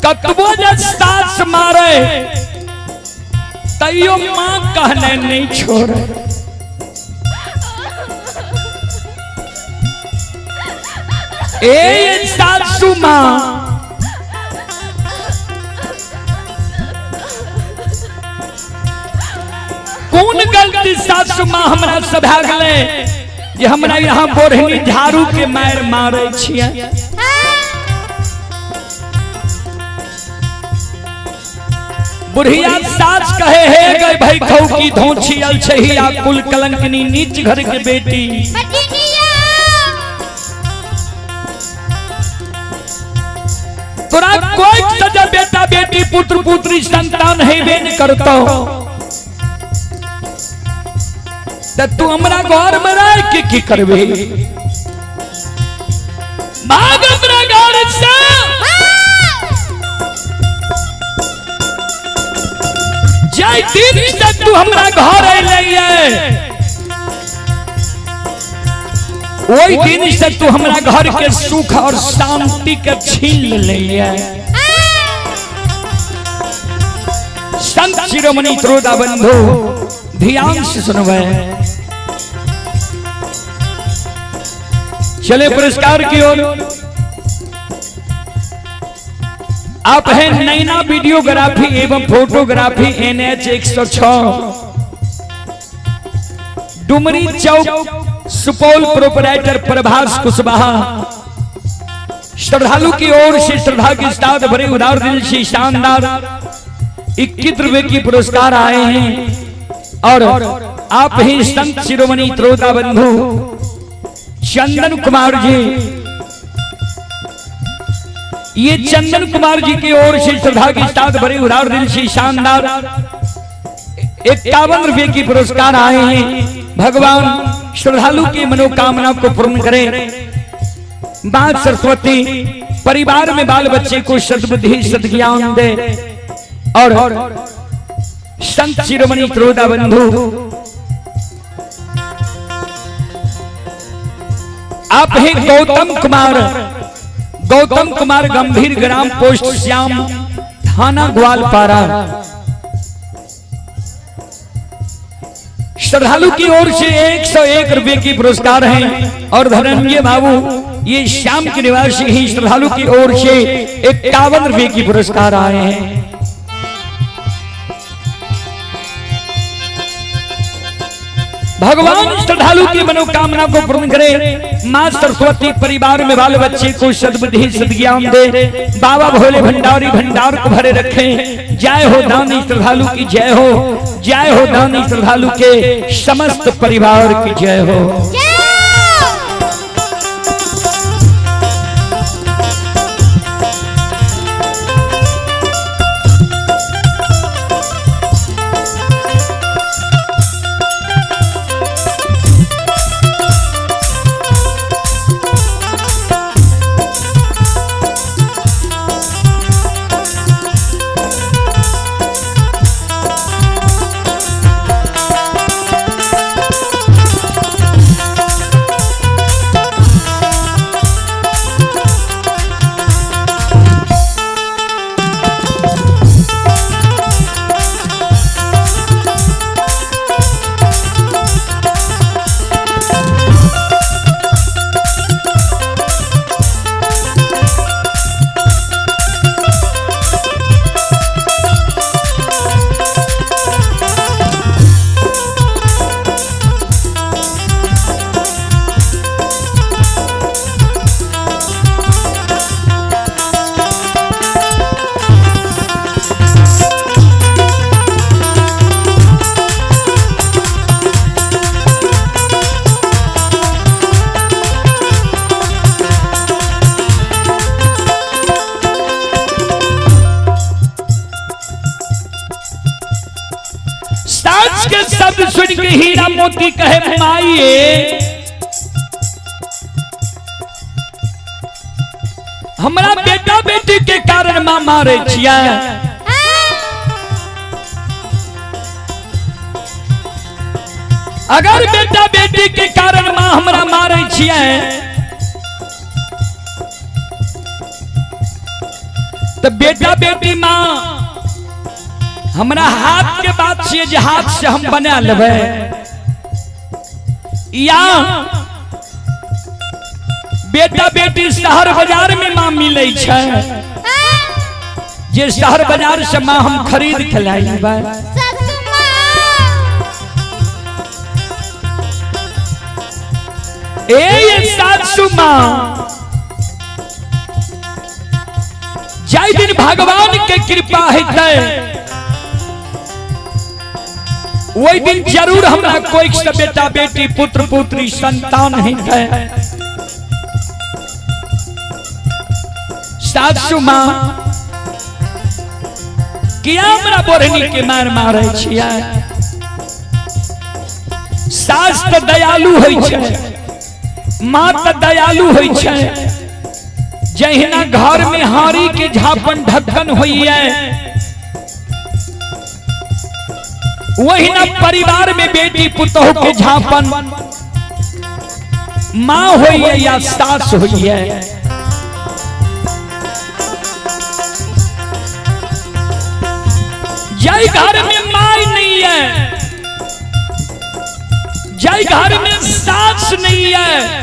कतबो जे सास मारे तैयो माँ कहने नहीं छोड़े। ए सासू माँ, कोन गलती सासू माँ हमरा से भए गेलै जे हमरा यहाँ बोढ़नी झाड़ू के मारि मारै छियै? बुढ़िया सास कहे हे गए भाई खौ की धोछी अल छहिया कुल कलंकनी नीच घर के बेटी, तोरा कोई सजा बेटा बेटी पुत्र पुत्री संतान हेबे न करतो त तू हमरा घर में रह के की करबे? भाग हमरा घर से। जय दिन से तू हमरा घर अइले ओहि दिन से तू हमरा घर के सुख और शांति के छीन ले। संत शिरोमणि त्रोदा बंधु ध्यान से सुनवे। चले पुरस्कार की ओर। आप हैं नैना वीडियोग्राफी एवं फोटोग्राफी NH 106 Dumri चौक सुपौल, प्रोपराइटर प्रभास कुशवाहा। श्रद्धालु की ओर से श्रद्धा के साथ भरे उदार दिल से शानदार 21 रुपए की पुरस्कार आए हैं। और आप ही संत शिरोमणि त्रोता बंधु चंदन कुमार जी, ये चंदन कुमार जी की ओर से श्रद्धा के साथ भरे उदार दिल से शानदार 51 रुपए की पुरस्कार आए हैं। भगवान श्रद्धालु की मनोकामना को पूर्ण करें। मां सरस्वती परिवार में बाल बच्चे को सद्बुद्धि सद्ज्ञान दे। और संत शिरोमणि त्रोदा बंधु आप हैं गौतम कुमार, गौतम कुमार गंभीर, ग्राम पोस्ट श्याम, थाना ग्वालपारा। श्रद्धालु की ओर से 101 रुपए की पुरस्कार हैं। और धनंजय बाबू ये श्याम के निवासी ही श्रद्धालु की ओर से 51 रुपए की पुरस्कार आए हैं। भगवान श्रद्धालु की मनोकामना को पूर्ण करे। मां सरस्वती परिवार में बाल बच्चे को सद्बुद्धि सद्ज्ञान दे। बाबा भोले भंडारी भंडार को भरे रखें। जय हो दानी श्रद्धालु की जय हो, जय हो दानी श्रद्धालु के समस्त परिवार की जय हो। सास के शब्द सुन के हीरा मोती कहे माइये हमरा बेटा बेटी के कारण मां मारे छिया। अगर बेटा बेटी के कारण मां हमरा मारे छिया तो बेटा बेटा बेटी माँ हमरा हाथ के बात छियै जे हाथ से हम बना लेबै, या बेटा बेटी शहर बाजार में माँ मिलै छै जे शहर बाजार से माँ हम खरीद के लाइबै। ए सासू माँ, जाहि दिन भगवान के कृपा हेतै ओहि दिन जरूर हमरा कोई से बेटा बेटी पुत्र पुत्री संतान हेतै। सासू माँ किया हमरा बोढ़नी के मार मारै छियै? सास तऽ दयालु होइ छै, माँ तऽ दयालु होइ छै। जहिना घर में हारी के झापन ढक्कन होइए वहिना परिवार में बेटी पुतोह के झापन माँ होइए या सास होइए। जय घर में माई नहीं है, जय घर में सास नहीं है,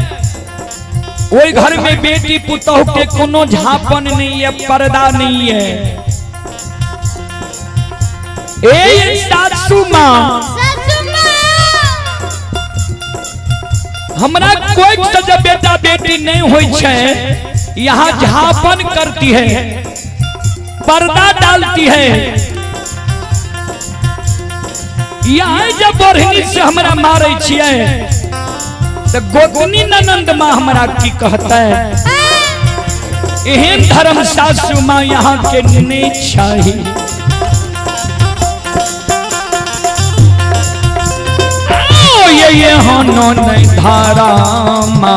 वही घर में बेटी पुतोह के कोनो झापन नहीं है, पर्दा नहीं है। ए सासू माँ, हमरा कोई से जब बेटा बेटी नहीं होई छै, यहाँ झापन करती है, पर्दा डालती है। यहाँ जब बढ़नी से हमरा मारे छियै तो गोतनी ननंद माँ हमरा की कहता है? एहन धर्म सासू माँ यहाँ के नहीं चाहिए। ये होनो नहीं धारा माँ,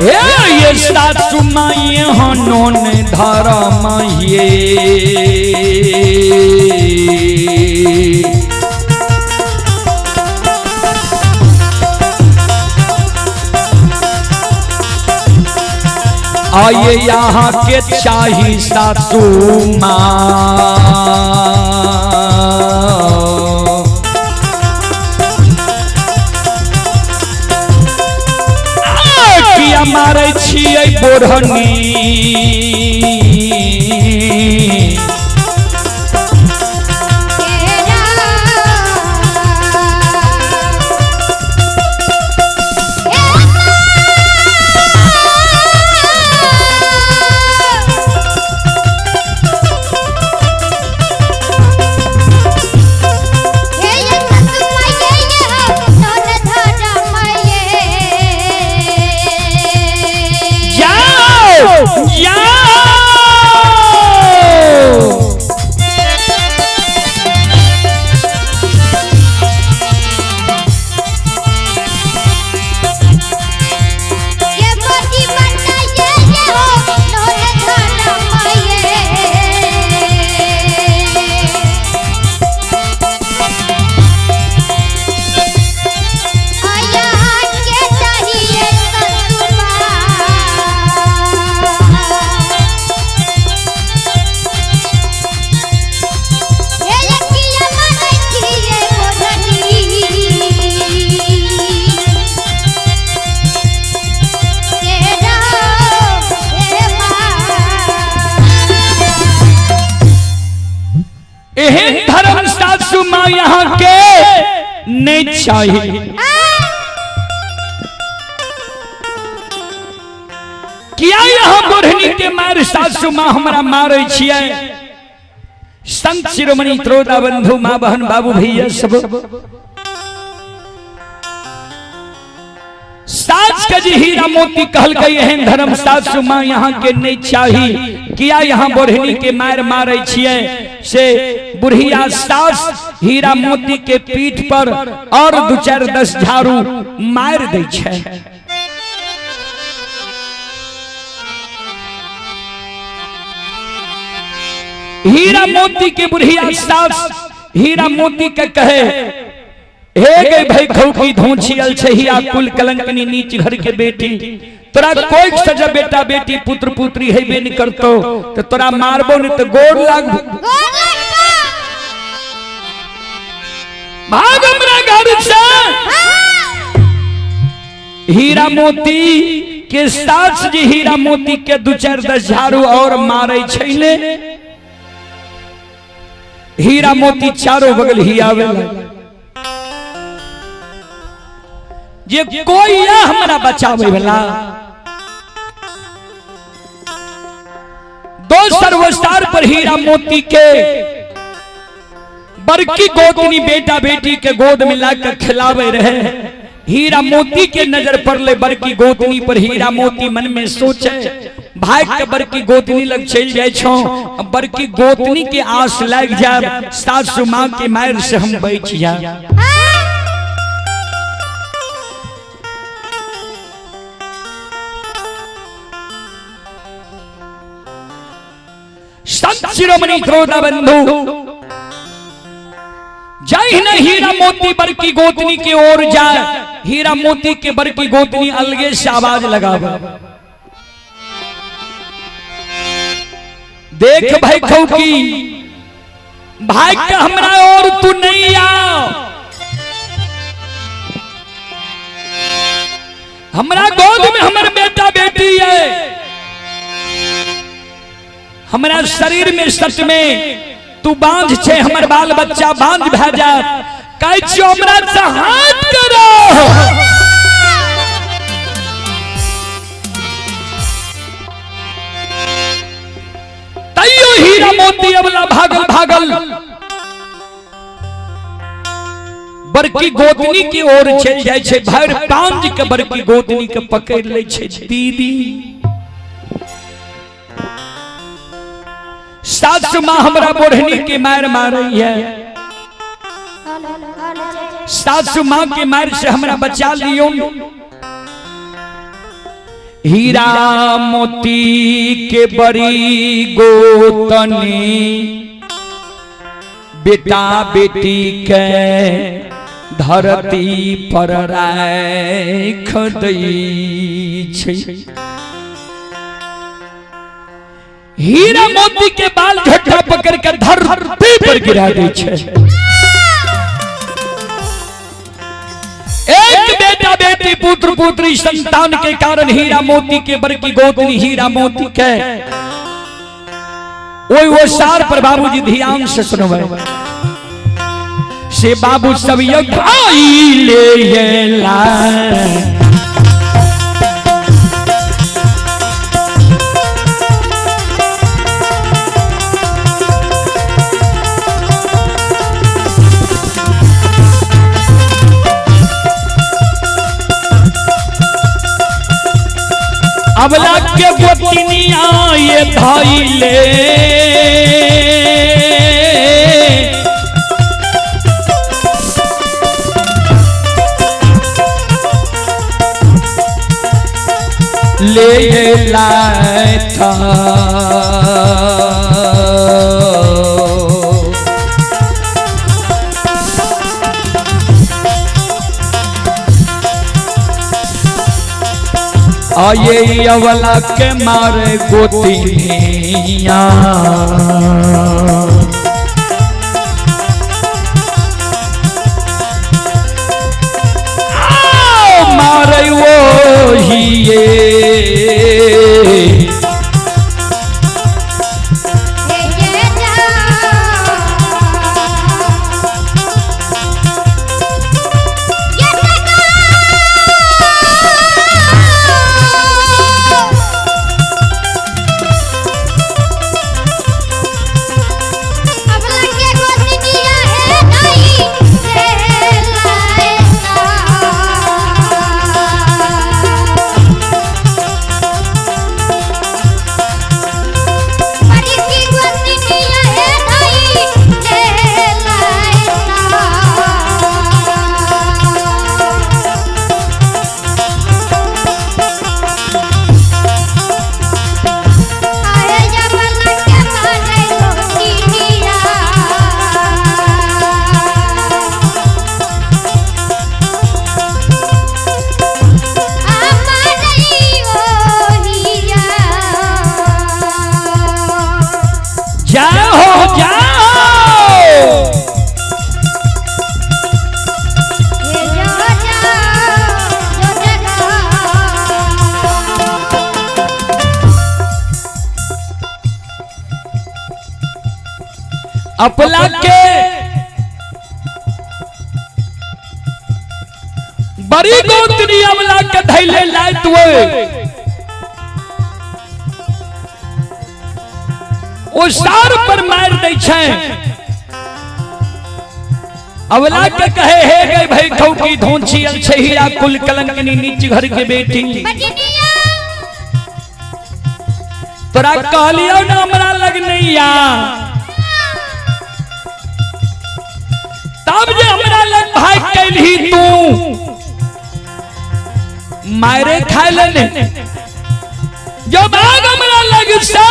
ये सासू माँ ये होनो नहीं धारा माँ ये आइए यहाँ के चाही सासू माँ। किया मारै छियै बोढ़नी, एहन धर्म सासू माँ यहाँ के नहीं चाहिए। किया यहाँ बोढ़नी के मार सासू माँ हमरा मारे छियै? संत शिरोमणि त्रोता बंधु माँ बहन बाबू भैया सब सास के जी हीरा मोती कहल गई एहन धर्म सासू माँ यहाँ के नहीं चाही। किया यहाँ बोढ़नी के मार मारे छियै? से बुढ़िया सास हीरा मोती के पीठ पर और 2 4 10 झाड़ू मार दै छै। हीरा मोती के बुढ़िया सास हीरा मोती के कहे, हे गई भाई खौकी धोछियल छहिया कुल कलंकनी नीच घर के बेटी, तोरा कोई सजा बेटा बेटी पुत्र पुत्री हेबे नहीं करतो, तो तोरा मारबो नहीं तो गोड़ लागबो। भाग हमरा घर से। हीरा मोती के सास जी हीरा मोती के दू चार दस झाड़ू और मारे छैले, हीरा मोती चारों बगल ही आवे जे कोई या हमरा बचावे वाला। दो सर्वस्तार पर हीरा मोती के बड़की गोतनी बेटा बेटी के गोद में लाकर खिलावे रहे। हीरा मोती के नजर पड़ले बड़की गोतनी पर, हीरा मोती मन में सोचे भाग के बड़की गोतनी लग चल जाए छो, बड़की गोतनी के आस लग जाए, सासू माँ के मार से हम बच जाए। संत शिरोमणि श्रोता बंधु, जय न हीरा मोती बड़की गोतनी की ओर जाए, हीरा मोती के बड़की गोतनी अलगे से आवाज लगावे, देख भाई खौकी भाई का हमरा और तू नहीं आओ, हमरा गोद में हमर बेटा बेटी है, हमरा शरीर में सच में तू बांझ छे, हमर बाल बच्चा बांझ भा जात, कहै छियो हमरा से हाथ करो। तैयो हीरा मोती अबला भागल भागल बड़की गोतनी की ओर चल जाय छे, भर पांज के बड़की गोतनी के पकड़ ले छे। दीदी सासु माँ हमरा बोढ़नी के मार मारई है, सासु माँ के मार से हमरा बचा लियो। हीरा मोती के बड़ी गोतनी बेटा बेटी के धरती पर राख दै छै। हीरा मोती के बाल झटका पकड़ कर धरती पर गिरा दै छै। एक बेटा बेटी पुत्र पुत्री संतान के कारण हीरा मोती के बड़की गोतनी हीरा मोती के ओई वो सार पर बाबूजी ध्यान से सुनवे से बाबू सब भाई ले ला। अबला के गोतनिया ये भाई ले ले लाए था। आये अवला के मारे गोतिनिया मारे वो ही ये अपला के बड़ी गोतनी अबला के धैले लायत हुए ओ सार पर मार दै छै। अवला के कहे हे गई भाई खौकी धोंची अलछहिया कुल कलंकनी नीच घर के बेटी, तोरा कहलियो ना हमरा लग नहीं आ, तब जे हमरा लग भाग कैलही तू मारे खाए लेने जो भाग हमरा लग से।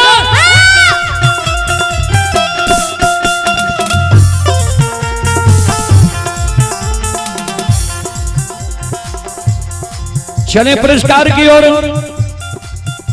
चले पुरस्कार की ओर।